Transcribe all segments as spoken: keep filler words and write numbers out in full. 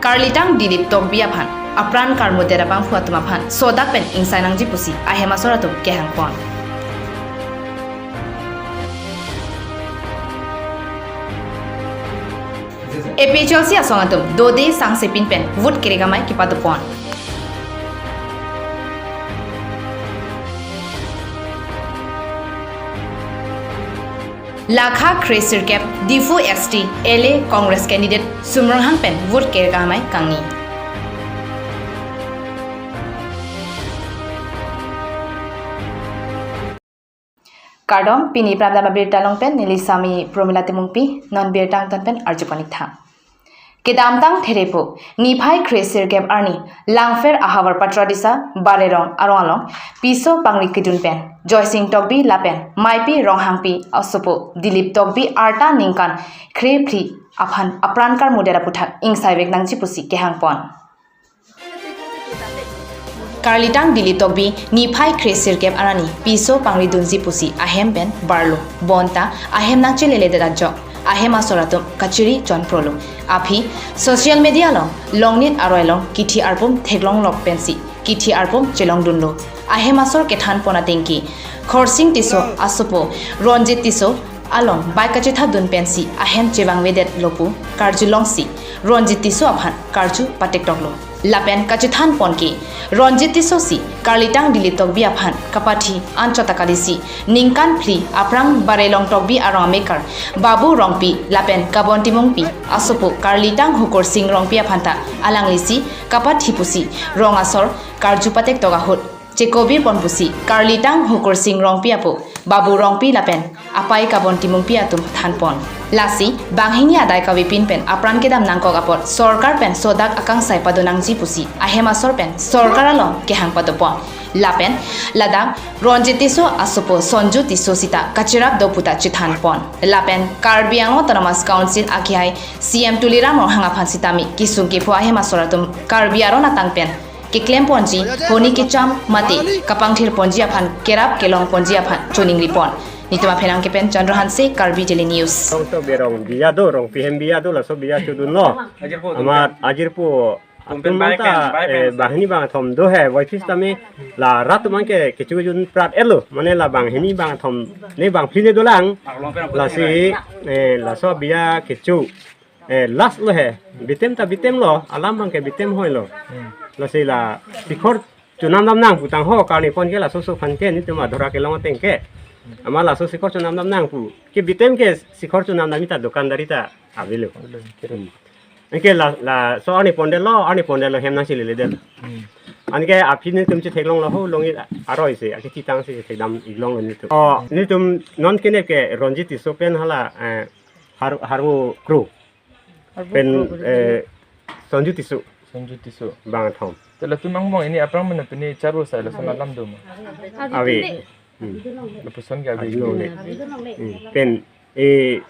Karlitang Dilip Tokbi aphan apran karmudet abangphu atum aphan sodak pen ingsai nangji pusi ahem asor atum kehang pon. A P H L C asong atum dode sangse pin pen vote kerek amei kepado pon. Lakha kre sirkep Diphu S T L A Congress candidate Sum Ronghang pen vote kerek amei kangni. Kardom, pini pradam abirta along pen neli Sami Promila Timungpi, non birta angton pen arju pon ik tha. Kedamtang Therepo, niphai kre sirkep arni, Langpher ahavar Patradisa, Barerong arong along, piso pangri kedun pen, Joysing Tokbi lapen, Maipi Ronghangpi asopo, Dilip Tokbi arta ningkan kre phli aphan apran karmudet aputhak ingsai vek nangji pusi kehang pon. Karlitang Dilip Tokbi niphai kre sirkep arni piso pangri dunji pusi ahem pen barlo. Bonta ahem nangcheleledet ajok ahem asor atum kachiri chonprolo. Aphi social media along longnit aroi along kithi arpum theklong lok pensi kithi arpum chelong dunlo. Ahem asor kethan pon atengke Khorsing Tisso asopo Ronjit Tisso along bike kachethap dun pensi ahem chevang vedet lo pu karjulongsi Ronjit Tisso aphan karju patektoklo. Lapen kachethan pon ke Ronjit Tisso si Karlitang Dilip Tokbi aphan kapathi anchot akalisi ningkan phli aphrang Barerong Tokbi arong amekar Babu Rongpi lapen Kabon Timungpi asopo Karlitang Hukur Sing Rongpi aphan ta alanglisi kapathi pusi rong asor karju patektok ahut chekobir pon pusi Karlitang Hukur Sing Rongpi apo Babu Rongpi lapen apai Kabon Timungpi atum than pon. Lasi banghini adai kavepin pen apran kedam nangkok apot sorkar pen sodak akangsai pado nangji pusi ahem asor pen sorkar along kehang pado pon. Lapen ladak Ronjit Tisso asopo Sonju Tisso sita kachirap do puta chethan pon. Lapen Karbi Anglong Autonomous Council akihai C M Tuliram Ronghang aphan sitame kesung kepho ahem asor atum Karbi aron atang pen keklem ponji, honi kecham mate kapangthir ponji aphan kerap kelong ponji aphan choningri pon. Nitum apherang kepen Chandra Hanse, Karbi Daily News. Rong to berong biya do, Rongpi hem biya do, laso biya chodunlo. Ajirpo amat ajirpo atum pen atum bai ta, pen, bai eh, pen. Banghini bangthom do he, voiphis tame la rat mang ke kechojun prat elo, mane la banghini bangthom ne bangphli ne dolang. Lasi, eh, laso biya kecho. Eh, last lo he, bitem ta bitem lo, alam bang ke bitem hoi lo. Hmm. Lasi la sikhor chonam dam nang putang ho, karni pon ke laso so phan ke nitum adhora kelong ateng ke. Ama laso sikhor chonam dam nang pu. Ke bitem ke sikhor chonam dam ta dokandari ta avelo. Avelo, correct. Hmm. Anke la, laso arni pondetlo, arni pondetlo hem nangcheleledet. Hmm. Anke aphi nitum chetheklonglo ho, longi aroi se, ake chitang se thekdam iklong lo nitum. Oh, nitum non kenep ke Ronjit Tisso pen hala, eh, Har-, Harvo Kro. Harvo pen, Kro, eh, Sonju Tisso. Sonju Tisso. Bangthom. Te latum angbong ini aphrang mena pini charvo sai lason alam do ma? Ave. Hmm. Lapuson ke ave. Ave lo le. Hmm. Pen, eh,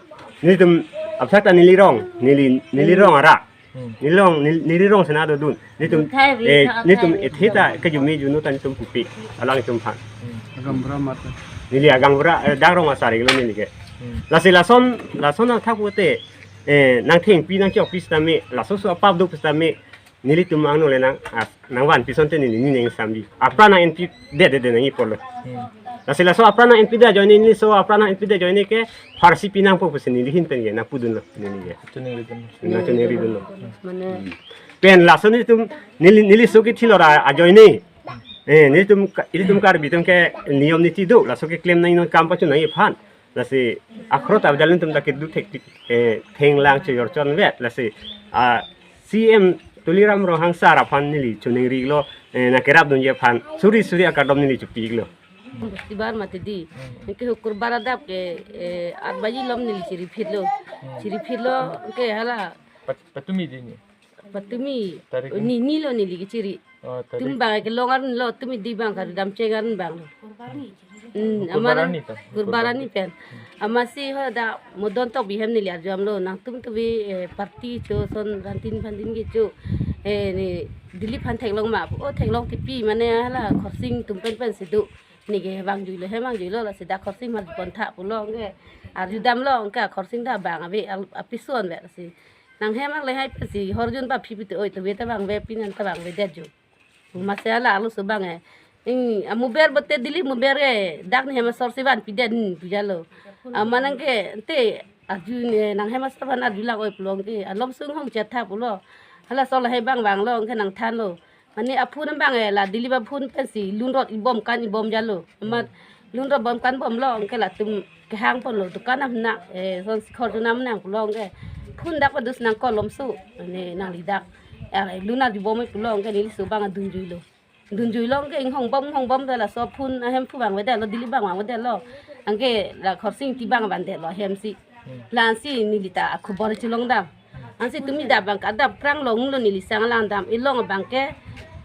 nitum apsakta neli rong, neli, neli rong ara. Hmm. Neli rong, neli, neli rong sena dodun. Nitum, eh, nitum ethita kejumi junu ta nitum pupi. Alang itum phan. Hmm. Agang bura mata. Neli agang bura, eh, dak rong asar lo neli ke. Hmm. Lasi lason, lason nangthak pute, eh, nangthengpi nangchokpi sitame, laso so apap do sitame, nelitum angno le nang, ah, nangvanpi asonte neli ning sambi. Apran nang-enpidet de nang ipolo. Hmm. Lasi laso apran nang-enpidet ajoine neli so apran nang-enpidet ajoine ke pharsi pi nangpo pusi neli ahin pen ke nangpudunlo neli ke. Choningridunlo. Nangchoningridunlo. Mane. Hmm. Pen laso nitum neli, neli so kethilor ajoine. Eh, nitum ka-, nitum Karbi atum ke niyom niti do, laso keklem nang non kam pachu nang iphan. Lasi akhro ta avdal nitum ta kedo thek, eh, thenglang chojor chonvet. Lasi, ah, C M Tuliram Ronghang sar aphan neli choningrilo, eh, nangkerap dunji aphan suri suri akardom neli chopiklo. Bustibar mati di. Anke hukur bar adap ke, eh, at baji alom neli chiriphitlo. Chiriphitlo, anke hala. Pat-, patumi di ni. Patumi. Tarik ni, ni lo neli kechiri. Oh, tarik. Tum bang kelong arni lo, tumi di bang kari dam cheng arni bang lo. Hmm, hukur bar arni ta? Hukur bar arni pen. Amatsi hadak Modon Tokbi hem neli arjumlo, nangtum tubi, eh, party cho son rantin phantin kecho. Eh, ne Dilip aphan theklong ma? Oh, theklong tipi mane hala Khorsing atum pen pensi do. Neke vangjuilo, he vangjuilo, lasi dak Khorsing mar pon tha pulo ke. Arjudamlo ke Khorsing ta bang ave al-, apiso an ve lasi. Nanghem angle hai pensi horjun pa phi pite oi, tave ta vangve, pini an ta vangvedet jo. Masi ala arloso abang eh. Ing amuber bote Delhi muber eh, dak ni hem asor si vanpidet pu jalo. Amat nangke te arju ne nanghem asor aphan arjulak oi pulo, anke alom sung hong chetha pulo. Halaso lahai abang vanglo, anke nangthanlo. Mane aphun abang eh la Delhi aphun pensi lunrot ibom kan ibom jalo. Amat lunrot bom kan bomlo, anke latum kehang ponlo, dukan nam na, eh, son sikhor junam nang pulo, anke phun dak padus nang kolom su, ne nangli dak. Eh, lun arjubom pulo, anke neliso abang adunjuilo. Dunjuilo, anke inghong bom, hong bom ta laso phun ahemphu vangvedetlo, Delhi abang vangvedetlo. Anke la Khorsing Ingti abang vandetlo hem si. La-ansi neli ta akhubor chelongdam. Ansi tumi dak abang ke adap krang longlo, neli sang langdam. Ilong abang ke,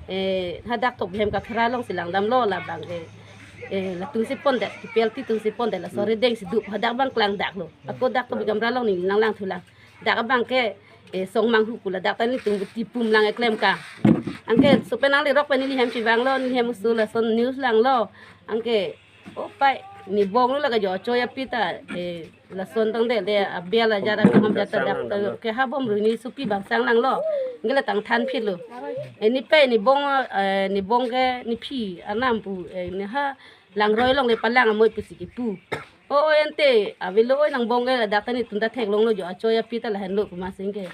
eh, hadak tok hem kakhera alongsi langdamlo, la abang ke, eh, latum si pondet, kipel ti tum si pondet, laso redeng si dup, hadak abang klangdaklo. Ako dak tok bigamra along neli nanglang thulang. Dak abang ke, eh, song manghu pu ladak ta nelitum tipum lang eklem ka. Anke sopen nangli rok pen neli hem chevanglo, neli hem usul lason news langlo. Anke, o pai, ne bonglo laga jo choi api ta, eh, lason tangdet le, abia la jara kangam jata dak ta, ke ha bom ru ne supi abang sang langlo. Anke la tang than phitlo. Eh, ne pai, ne bong, eh, ne bong ke, ne phi anam pu, eh, ne ha langroi along le palang amoi pusi kipu. O, o, ante, avelo oi, nang bong ke ladak ta netum ta theklonglo jo, achoi api ta lahenlo pu masi anke.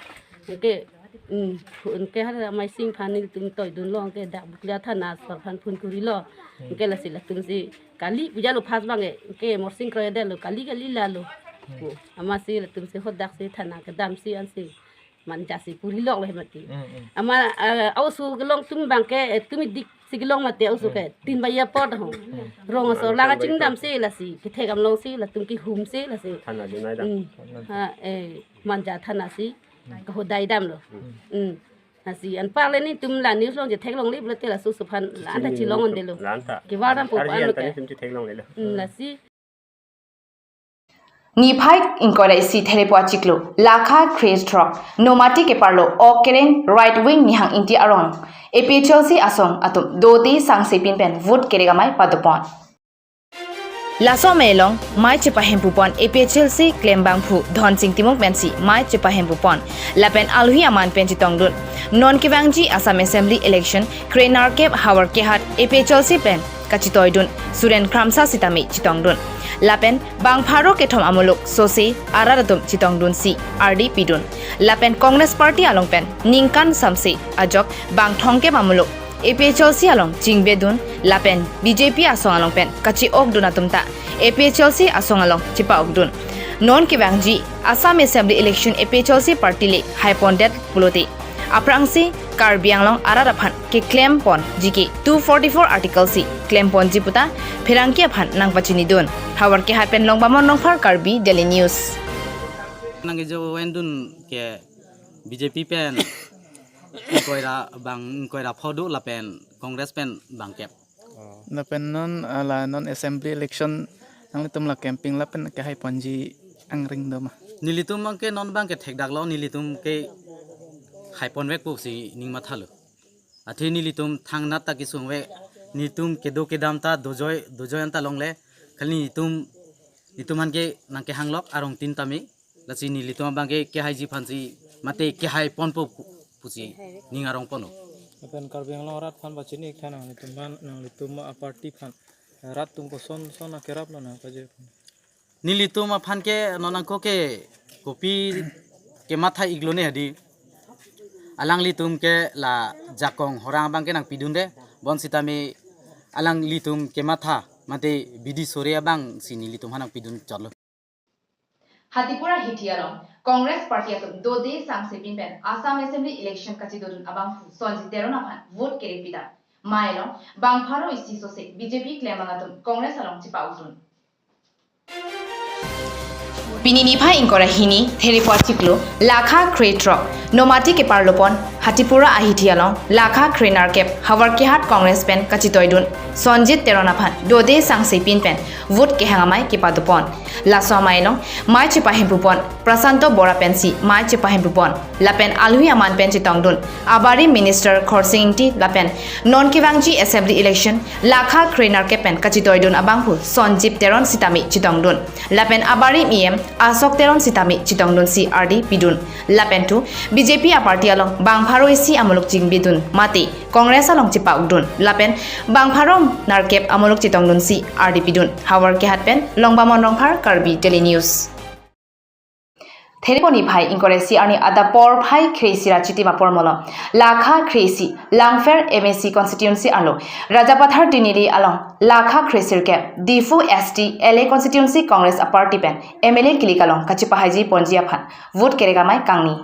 Anke, mm, anke ha Maising aphan nelitum toidunlo, anke dak Bokolia thana asor aphan phun kurilo. Anke lasi latum si kali pu jalo first abang ke, anke Morsing kroidetlo, kali kali lalo. Amatsi latum si hadak si thana kedam si ansi manja si kuriloklo he mati. Mm, mm. Amat, eh, aoso kelong tum abang ke, eh, tumi dik si kelong mati aoso ke. Tin baji apor ho. Rong asor lang achingdam si lasi, kethek amlong si, latum kehum si lasi. Thana dunai dam. Mm. Ha, eh, manja thana si, kahodai damlo. Mm. Lasi anparle netum la news along chetheklongle pulote laso oso aphan la-an ta chelong-ondetlo. La-an ta. Kevardam po. Arji an ta netum chetheklonglelo. Mm, lasi. Niphai ingkoi ra isi Therepo achiklo, lakha krethrok, Nomati keparlo, ok kereng, right wing Nihang Ingti arong, A P H L C asong atum dote sangse pin pen vote kerek amei padopon. Laso amei along mei chepahempupon A P H L C klembangphu Dhonsing Timung pensi mei chepahempupon lapen alohi aman pen chetongdun. Non kevangji Assam Assembly Election krenerkep havar kehat A P H L C pen kachetoidun Suren Kramsa sitame chetongdun. Lapen bang pharo kethom amuluk sose arat atum chetongdunsi ardi pidun. Lapen Congress Party along pen ningkan samse ajok bang thomkep amuluk A P H L C along chingvedun lapen B J P asong along pen kache-okdun atum ta A P H L C asong along chepa-okdun. Non kevangji Assam Assembly Election A P H L C party le haipondet pulote aphrangsi Karbi Anglong arat aphan keklemponji ke two forty-four article si klemponji puta pherangke aphan nangpachinidun. Havar kehat pen Longbamon Rongphar, Karbi Daily News. Nangkejo endun ke B J P pen ingkoi ra bang, ingkoi ra pho do lapen Congress pen bangkep. Lapen non, ah, la non assembly election nanglitum la campaign lapen kehaiponji angring do ma? Nelitum abang ke non abang ke thekdaklo, nelitum ke haiponvekpo si ning mathalo. Athe nelitum thangnat ta kesungvek, nelitum kedo kedam ta dojoi, dojoi anta longle, kali nelitum, nelitum aphan ke nangkehanglok arong tin tame, lasi nelitum abang ke kehaiji aphansi mate kehaiponpo pu-, pusi ning arongpon-o. Lapen Karbi Anglong arat aphan pachini ik tha nanglitum aphan, nanglitum a-party aphan rat atum koson son akeraplo nangpaje. Nelitum aphan ke non ako ke kopi kematha iklone hadi. Alanglitum ke la jakong horang abang ke nangpidunde. Bonsitame alanglitum kematha mate bidi sore abang si nelitum aphan nangpidun chotlo. Hatipura hithi along Congress Party atum dote sangse pin pen Assam Assembly Election kachedodun abangphu Sonjit Teron aphan vote kerek pidam. Mei along bang pharo isi sose B J P klembang atum Congress along chepa-okdun. Pini niphai ingkoi ra hini Therepo achiklo, lakha krethrok, Nomati keparlopon, Atipura ahithi along lakha kre-nerkep Howraghat Congress pen kachitoidun Sonjit Teron aphan dode sangse pin pen vote kehang amei kepadopon. Laso amei along mei chepahempupon Prasanto Bora pensi mei chepahempupon. Lapen alui aman pen chetongdun abarim Minister Khorsing Engti lapen non kevangji assembly election lakha kre-nerkep pen kachitoidun abangphu Sonjit Teron sitame chetongdun. Lapen abarim E M Ashok Teron sitame chetongdunsi ardi pidun. Lapen thu B J P aparty along bang pharo isi amuluk chingbidun mate Congress along chepa-okdun. Lapen bang pharo nerkep amuluk chetongdunsi ardi pidun. Howraghat pen Longbamon Rongphar, Karbi Daily News. Theriponi phai ingkoi ra isi arni adap porphai kre-isi ra chitim apor malom lakha kre-isi Langpher M A C constituency arlo Rajapathar Tinili along lakha kre-sirkep Diphu S T L A constituency Congress aparty pen M L A kilik along kachepahaiji ponji aphan vote kerek amei kangni.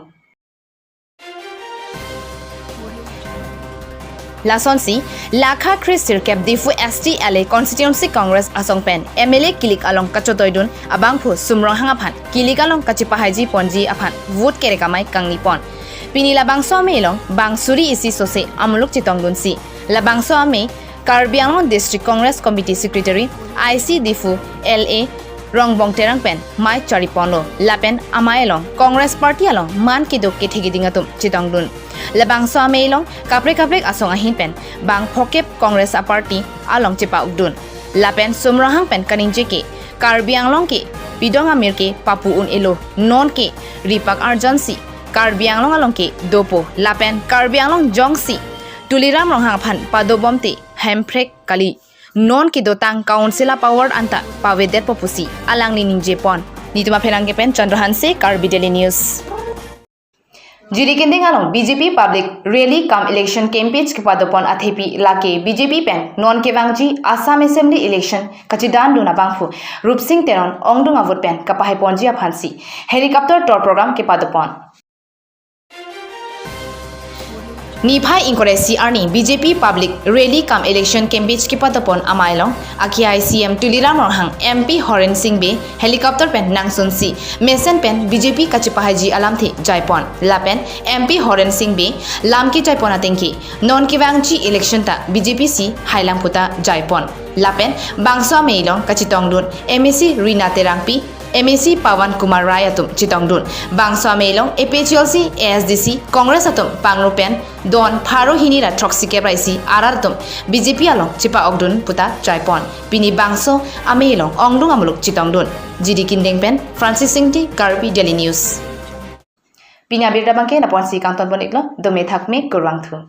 Lasonsi lakha kre-sirkep Diphu S T L A constituency Congress asong pen M L A kilik along kachitoidun abangphu Sum Ronghang aphan kilik along kachepahaiji ponji aphan vote kerek amei kangnipon. Pini labangso amei along bang suri isi sose amuluk chetongdunsi labangso amei Karbi Anglong District Congress Committee Secretary I C Diphu L A Rongbong Terang pen mei chariponlo. Lapen amei along Congress party along man kedo kethe keding atum chetongdun. Labangso amei along kaprek kaprek asong ahin pen bang phokep Congress aparty along chepa-okdun. Lapen Sum Ronghang pen kaningje ke Karbi Anglong ke pidong amir ke papu un-elo, non ke ripak arjansi Karbi Anglong along ke dopo, lapen Karbi Anglong jongsi Tuliram Ronghang aphan padobomte hemprek kali. Non kedotang council apower anta pavedetpo pusi alangli ningjepon. Nitum apherangke pen Chandra Hanse, Karbi Daily News. Jirikinding along B J P public rally cum election campaign kepadopon athepi lake B J P pen non kevangji Assam Assembly election kachedandun abangphu Rupsing Teron ongdung avote pen kapahaiponji aphansi helicopter tour program kepadopon. Niphai ingkoi ra isi arni B J P public rally cum election campaign kepadopon amei along akihai C M Tuliram Ronghang, M P Horen Sing Bey helicopter pen nangsunsi mesen pen B J P kachepahaiji alamthe jaipon. Lapen M P Horen Sing Bey lam kejaipon atengke non kevangji election ta B J P si hailang puta jaipon. Lapen bangso amei along kachetongdun M A C Rina Terangpi, M A C Pawan Kumar Rai atum chetongdun. Bangso amei along A P H L C, A S D C, Congress atum pangrupen don pharo hini ra throksikep ra isi arat atum B J P along chepa-okdun puta jaipon. Pini bangso amei along ongdung amuluk chetongdun. Jirikinding pen Francis Singti, Karbi Daily News. Pini abirta abangke lapu-ansi kangtonpon iklo, dome thakme, kurvangthu.